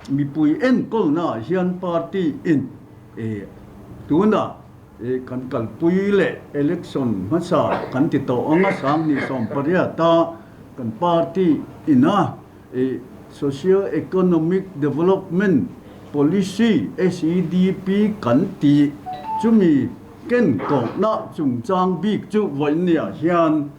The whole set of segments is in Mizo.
Mipui enkawlnaah hian party in tunah kan kalpui leh election hmasa kan ti tawh ang a, 2018 a kan party ina Socio Economic Development Policy, SEDP, kan tih chumi ken kawhna chungchang bik chu vawinia hian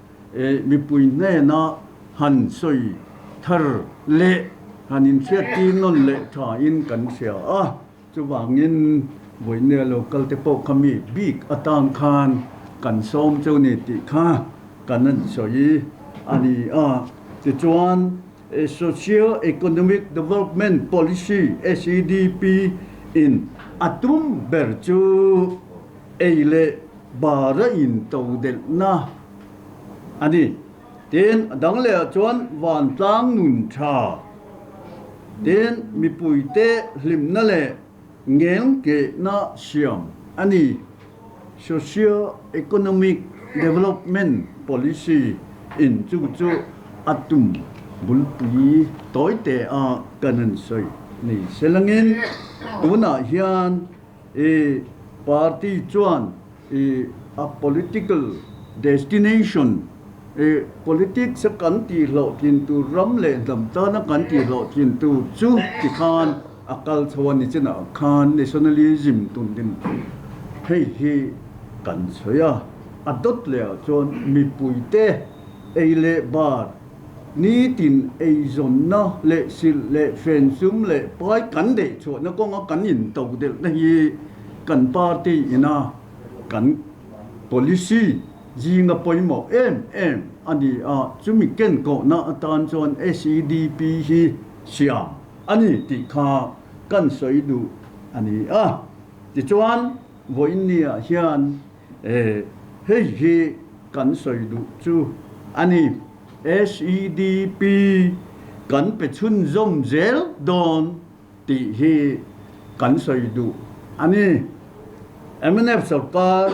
mipui hnena han sawi thar leh han inhriattir nawn leh thain kan hria a. Chuvangin vawinia lo kal te pawh kha mi bik atan khan kan sawm cheu ni tih kha kan han sawi a ni a. Tichuan Socio Economic Development Policy, SEDP, in a tum ber chu ei leh bar a intodelhna a ni. Tin, a dang lehah chuan vantlang nun tha, tin mipuite hlimna leh ngelngkehna siam a ni. Socio-economic development policy in chu chu a tum bulpui tawi te a kan han sawi ni selangin tunah hian i party chuan i a political destination i politics a kan tih hlawhtlin tur ram leh hnam tana kan tih hlawhtlin tur chu tikhan a kal chho a ni chinah khan nationalism tun din hei hi kan sawi a, a dawt leh ah chuan mipuite ei leh bar Nitin eizawnna leh silh leh fen sum leh pai kan deih chhuahna kawnga kan into delhna hi kan party ina kan policy zinga pawimawh em em a ni a, chumi kenkawhna atan chuan SEDP hi siam a ni tih kha kan sawi duh a ni a. Tichuan, vawiinniah hian Hei hi kan sawi duh chu a ni. SEDP kan pe chhunzawm zel dawn tih hi kan sawi duh a ni. Mnf sorkar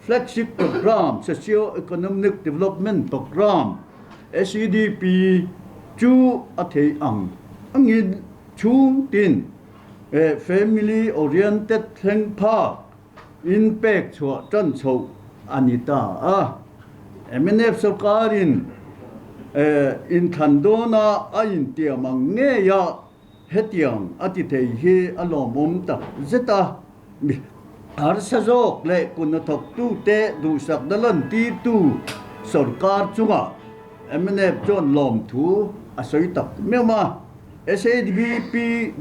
flagship programme Socio-Economic Development Programme, SEDP, chu a theih ang angin chhungtin family oriented thleng phak In pek chhuah tan chhoh a ni ta a. Mnf sorkarin inthlan dawna a intiam ang ngeia hetiang a ti thei hi a lawmawm tak zet a. Mi harsa zawk leh kuhnathawktute duhsakna lantirtu sorkar chungah mnf chuan lawmthu a sawi tak meuh a. SADP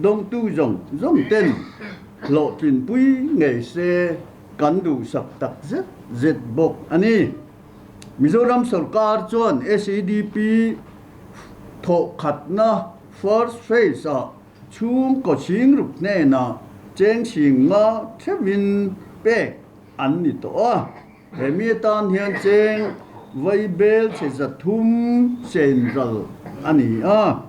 dawngtu zawng zawng ten hlawhtlinpui ngei se kan duhsak tak zet zet bawk a ni. Mizoram sorkar chuan SADP thawhkhatna first phase ah chhungkaw chhingruk hnenah cheng chhing nga theuhin pek an ni tawh a. He mi atan hian cheng vaibel chhe 300 senral a ni a.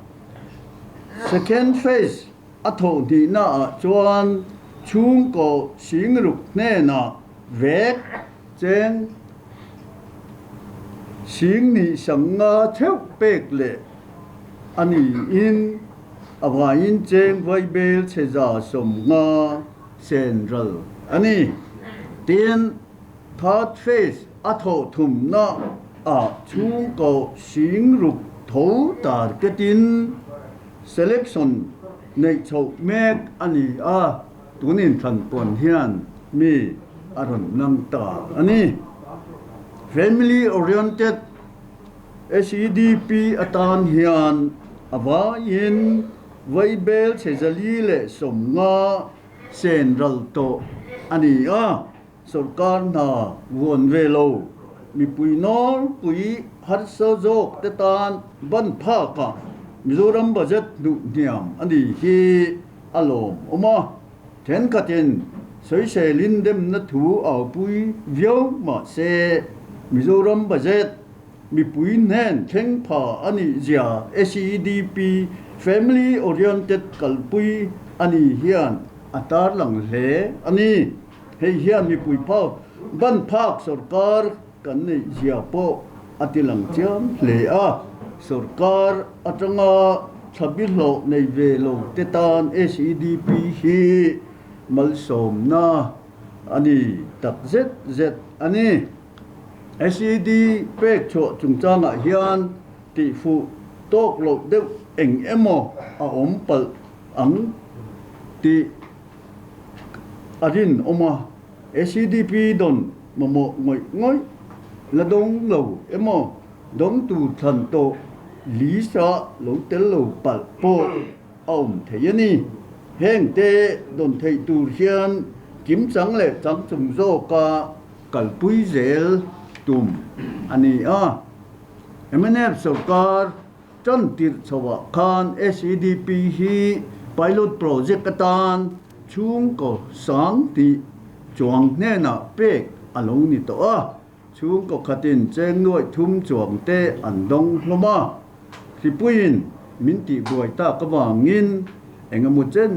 Second phase a thawh hnihna ah chuan chhungkaw 60,000 hnenah vek cheng 250,000 theuh pek leh a niin a vaiin cheng vaibel chhe 150 senral a ni. Tin, third phase a thawh thumna ah chhungkaw 60,000 tho target-in selection neih chhoh mek a ni a, tun inthlan pawn hian mi a rawn nang ta a ni. Family oriented SEDP atan hian a vaiin vaibel chhe 450 sen ral tawh a ni a, sorkar hna vuan ve lo, mipui nawlpui harsa zawk te tan ban phakah Mizoram budget hnuh hniam a ni hi a lawmawm a, thenkhatin sawiselin demna thu aupui viau mah se Mizoram budget mipui hnen thleng pha a nih zia SEDP Family Oriented kalpui a ni hian a tarlang hle a ni. Hei hian mipui phak ban phak sorkar kan neih zia pawh a ti lang chiam hle a, sorkar atanga. thlabi hlawh nei ve lo te tan SEDP hi malsawmna a ni tak zet zet a ni. SED pek chhuah chungchangah hian tihfuh tawk loh deuh eng emaw a awm palh ang tih a rinawm a. SEDP dawn mamawh ngawih ngawih la dawng lo emaw dawng tur thlan tawh list-a lo tel lo palh pawh a awm thei a ni. Heng te dawn theih tur hian kimchang leh changchung zawka kalpui zel tum a ni a. Mnf sorkar tan tirh chhoah khan SEDP hi pilot project atan chhungkaw sang tih chuang hnenah pek a lo ni tawh a. Chhungkaw khatin cheng nuaih thum chuang te an dawng hlawm a, hripuiin min tihbuai tak avangin engemaw chen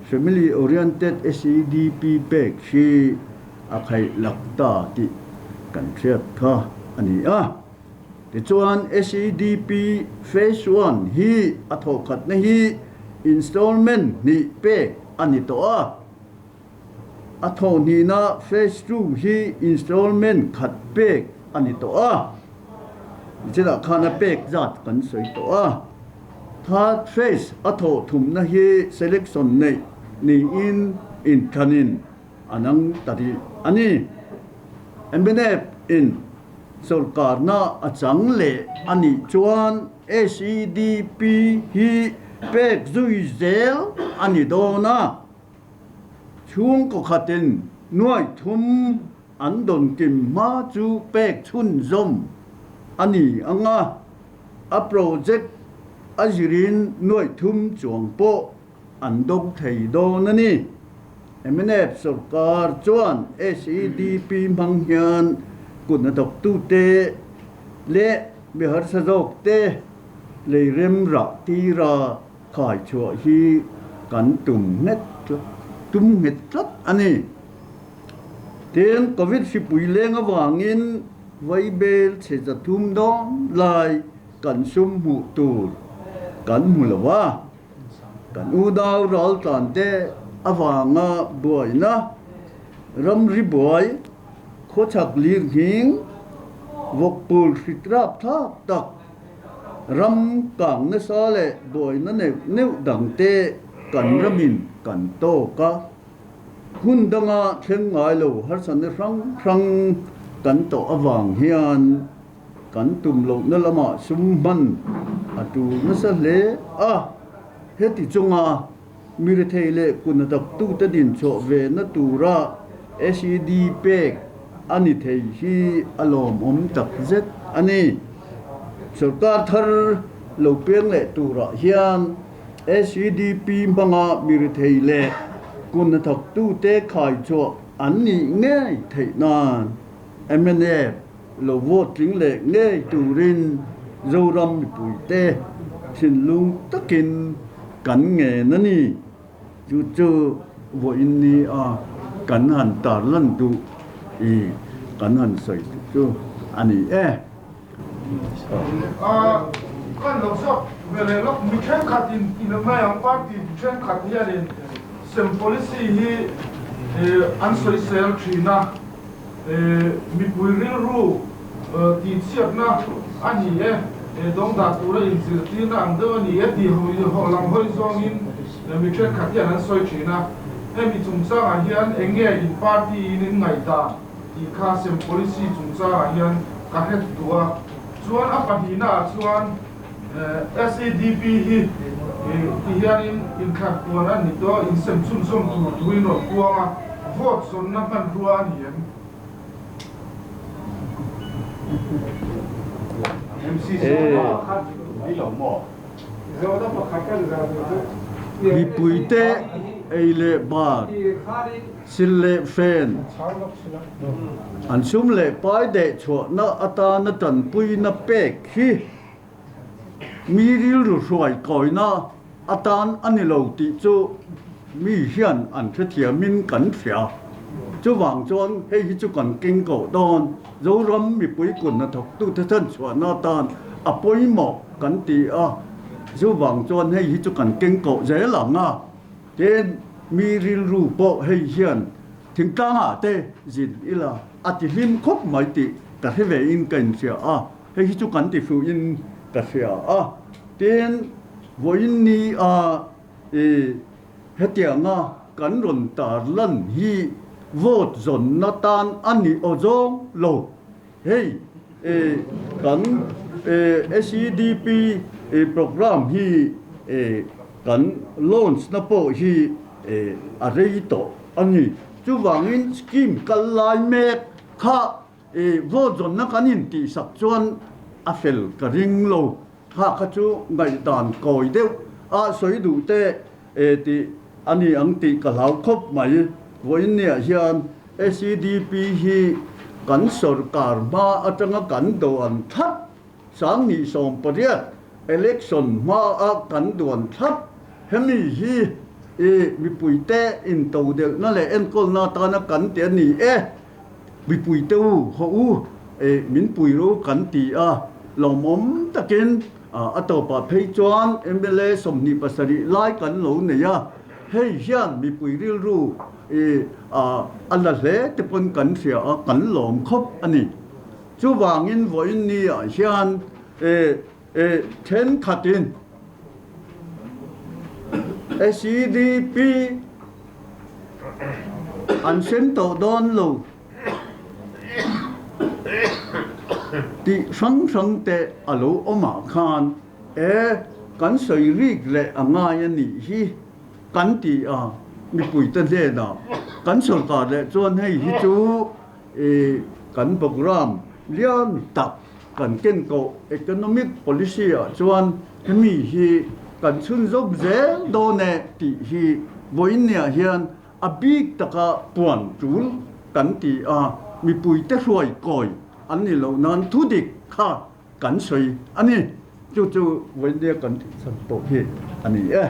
Family Oriented SEDP pek hi a khaih lak ta tih kan hriat kha a ni a. Tichuan SEDP Phase One hi a thawhkhatna hi installment hnih pek a ni tawh a. A thawhhnihna Phase 2 hi installment khat pek a ni tawh a, chutah khan a pek zat kan sawi tawh a. Third phase a thawh thumna hi selection neih niin inthlanin a nang ta rih a ni. Mnf in sawrkarna a chang leh a nih chuan SEDP hi pek zui zel a ni dawn a. Chhungkaw khatin nuaih thum an dawn kim hma chu pek chhunzawm a ni ang a, a project a zirin nuaih thum chuang pawh an dawng thei dawn a ni. Mnf sorkar chuan SEDP hmang hian kut hnathawktute leh mi harsa zawkte lei rem rah tira Khai chhuah hi kan tum nghet tlat tum nghet tlat a ni. Tin, Covid hripui leng avangin vaibel chhe 300 dawn lai kan sum hmuh tur kan hmu lo a, kan unau raltlan te avanga buaina ramri buai khawchhak lirnghing vawkpul hritrap thlak tak Ram kang nasa leh buaina neuh neuh dangte kan ramin kan tawk a, hun danga thleng ngai lo harsatna hrang hrang kan tawh avang hian kan tum lohna lamah sum hman a tul nasa hle a. Heti chunga mi rethei leh kun a daktute dinchhuah ve na tura SED pek a ni thei hi a lawmawm takzet a ni. Sorkar thar lo piang leh turah hian SEDP hmanga mi rethei leh kun hnathawktute khaichhuah an nih ngei theih nan mnf Lo vote tling leh ngei turin Zoram mipuite thinlung takin kan ngen a ni. Chu chu vawiin ni a kan han tarlan duh i kan han sawi duh chu a ni e. Kan lo zawk ve leh lawk mi thenkhat in in mai ang party thenkhat hianin sem policy hi an sawisel thin a. Mipui rilru tihchhiatna a ni e, dawngdah tura inzirtirna ang deuh a ni e tih lam hawi zawngin mi thenkhat hian an sawi thin a. Hemi chungchangah hian eng nge in party in in ngaihdan tih kha sem policy chungchangah hian ka hre duh a. Chuan a pahnihnaah chuan SEDP hi ti hianin inthlan puan a ni tawh, insem chhunzawm tur thuin rawn puang a, vote zawnna hmanrua a ni em? Mipuite ei leh bar, sil leh fen, an sum leh pai dehchhuahna atana tanpuina pek hi Mi rilru hruai kawina atan a ni lo tih chu mi hian an hrethiamin kan hria. Chuvang chuan hei hi chu kan keng koh dawn. Zoram mipui kun hnathawktute chhan chhuahna atan a pawimawh kan ti a. Chuvang chuan hei hi chu kan keng koh zel ang a, tin mi rilru pawh hei hian thingtlangah te zin ila a ti hlim khawp mai tih ka hre ve in ka inhria a, hei hi chu kan ti fuh in ka hria a. Tin vawiin ni a i hetianga kan rawn tar lan hi vote zawnna tan a ni aw zawng lo. Hei kan SEDP programme hi kan launch na pawh hi a rei tawh a ni. Chuvangin scheme kal lai mek kha vote zawnna kan intihsak chuan a fel ka ring lo. Kha kha chu ngaihdan kawi deuh a sawi duh te tih a ni ang tih ka hlau khawp mai. Vawiin niah hian SEDP hi kan sorkar hma atanga kan duan thlap, 2018 election hma a kan duan thlap, hemi hi mipuite intodelhna leh enkawlna atana kan ti a ni e. Mipuite u, haw u, min pui ru kan ti a, lawmawm takin a tawpah phei chuan mla 27 lai kan lo nei a, hei hian mipui rilru a la hle te pawn kan hria a, kan lawm khawp a ni. Chuvangin vawiin niah hian thenkhatin SEDP an sem tawh dawn lo tih hrang hrang te a lo awm ah khan e kan sawi rik leh a ngai a nih hi kan ti a, mipuite hnenah kan sorkar leh chuan hei hi chu kan programme lian tak Kan ken koh economic policy ah chuan hemi hi kan chhunzawm zel dawn e tih hi vawiinniah hian a bik taka puan tul kan ti a, mipuite hruai kawi an ni loh nan thudik kha kan sawi a ni. Chu chu vawiinnia kan tih chhan pawh hi a ni e.